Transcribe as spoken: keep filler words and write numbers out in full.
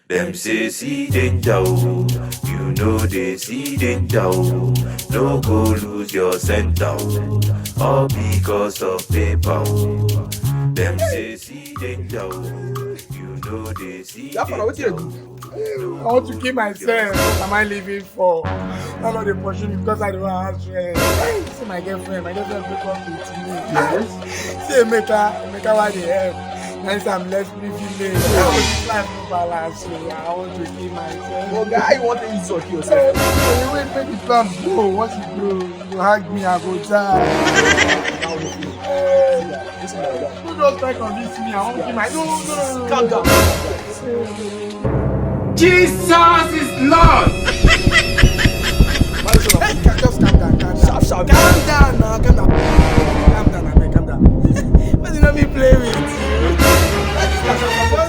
Dem say see danger o, you know they see danger o. No go lose your center o, all because of paper o. Dem say see danger o, you know they see That one, wetin you danger do? o. I want to kill myself. Am I living for? I know they pursue me because I don't have strength. See my girlfriend, my girlfriend broke up with me. Yes. See Emeka, Emeka, why they help? Nice, I'm left me village. This life no balance, so I want to kill myself. Oga, how you want to insult yourself? You wait, make the plans go. What you do? You hug me, I go die. How you feel? This man, Who just try convince me? I won't kill myself. No, no, no, no. calm down. Jesus is Lord. Hey, just calm down, calm down. Sharp, sharp. Calm down now, calm down. Calm down, abeg, calm down. Please. Why you let me play with you? Just